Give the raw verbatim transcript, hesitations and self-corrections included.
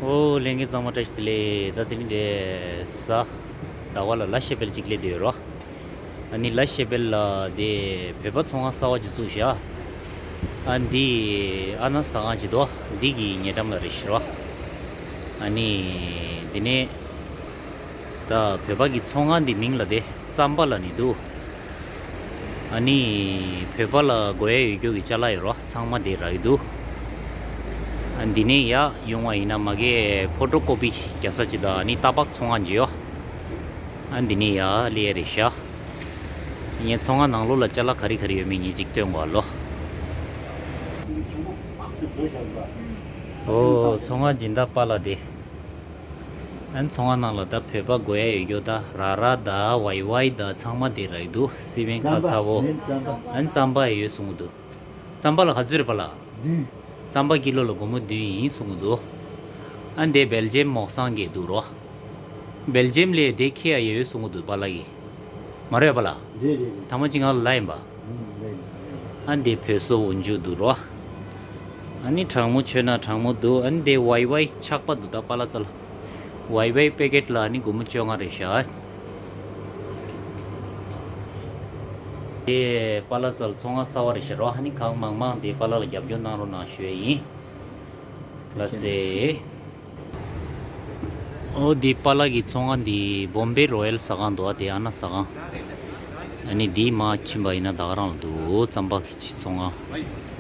ཨོ་ལྷན་རྒྱས་ཚང་མ་བཀྲ་ཤིས་བདེ་ལེགས། ད་དེ་རིང་དེ་གཟའ་ཟླ་བ་ལ་ལ་ཤེ་བེལ་གཅིག་སླེབས་བསྡད་ཡོད་རོ། ཨ་ནི་ལ་ཤེ་བེལ་ལ་དེ་བོད་པ་ཚོང་ཁང་གསར་བ་ཅིག་བཙུགས་ཤག་ཨ་འདི་ཨ་ན་ཟ་ཁང་ཅིག་འདུག་འདི་གི་ཉེ་འགྲམ་ལ་རེད་ཤག་རོ། ཨ་ནི་འདི་ནས་ད་བོད་པ་གི་ཚོང་ཁང་འདི་མིང་ལ་དེ་རྩམ་པ་ལབ་ནི་འདུག་ཨ་ནི་བོད་པ་ལ་དགོས་ཡ་ཡོད་རྒྱུ་གི་ཅ་ལག་ཡོད་རོ། ཚང་མ་དེ་རག་གི་འདུག་ཨ་འདི་ནས་ཡར་ཡོང་བ་ཡིན་ན་མ་གི་ཕོ་ཊོ་ཀོ་པི་རྒྱག་ས་ཅིག་དང་ཨ་ནི་ཏ་པག་ཚོང་ཁང་ཅིག་ཡོད། ཨ་འདི་ནས་ཡར་སླེབས་ཡ་རེད་ཤག་ངས་ཚོང་ཁང་ནང་ལོགས་ལ་ཅ་ལག་ག་རེ་ག་རེ་ཡོད་མེད་ངས་ཅིག་སྟོན་དགོས་ལོ། ཨོ་ཚོང་ཁང་སྦྱིན་བདག་པཱ་ལགས་དེ། ཨན་ཚོང་ཁང་ནང་ལ་ད་བོད་པ་དགོས་ཡ་ཡོད་རྒྱུ་ད་ར་ར་ད་ཝའི་ཝའི་ད་ཚང་མ་དེ་རག་འདུག་སི་པན་ཁ་ཚ་བོ། ཨན་རྩམ་པ་ཡོད་གསུང་གི་འདུག་རྩམ་པ་ལ་ག་ཚོད་རེད་པཱ་ལགས། བདུན། རྩམ་པ་ཀི་ལོ་ལ་སྒོར་མོ་བདུན་ཡིན་གསུང་གི་འདུག་ཨན་དེ་སྦེལ་ཇེམ་མོག་སང་གི་འདུག་རོ། སྦེལ་ཇེམ་ལས་དེ་ཁྱད་ཡོད་གསུང་གི་འདུག་པཱ་ལགས་ཀྱིས། མ་རེད་པཱ་ལགས། རེད་རེད་རེད། ཐ་མ་ཅི་ང་ལ་ཡིན་པ། ཨ་འདི་བོད་སོ་འུན་ཇུ་འདུག་རོ། ཨ་ནི་གྲང་མོ་མཆོད་ན་གྲང་མོ་འདུག་ཨ་ནི་འདི་ཝའི་ཝའི་ཆག་པ་འདུག་ད་པཱ་ལགས་ཚ་ལ། ཝའི་ཝའི་པེ་ཀེཊ་ལ་ཨ་ནི་སྒོར་མོ་བཅོ་ལྔ་རེད་ཤག་དེ་པཱ་ལགས་ཚ་ལ་ཚོང་ཁང་གསར་བ་རེད་ཤག་རོ། ཨ་ནི་གང་མང་མང་དེ་པཱ་ལགས་ལ་རྒྱབ་སྐྱོར་གནང་རོགས་གནང་ཞུ་ཡ་ཡིན། ལགས་སེ། ཨོ་འདི་པཱ་ལགས་ཀྱི་ཚོང་ཁང་འདི་བོམ་བེ་རོ་ཡལ་ཟ་ཁང་འདུག་ཨ་དེ་ཨ་ན་ཟ་ཁང་། ཨ་ནི་འདི་མ་ཕྱིན་པ་ཡིན་ན་ད་ག་རང་ལ་འདུག་རྩམ་པ་གི་ཚོང་ཁང་།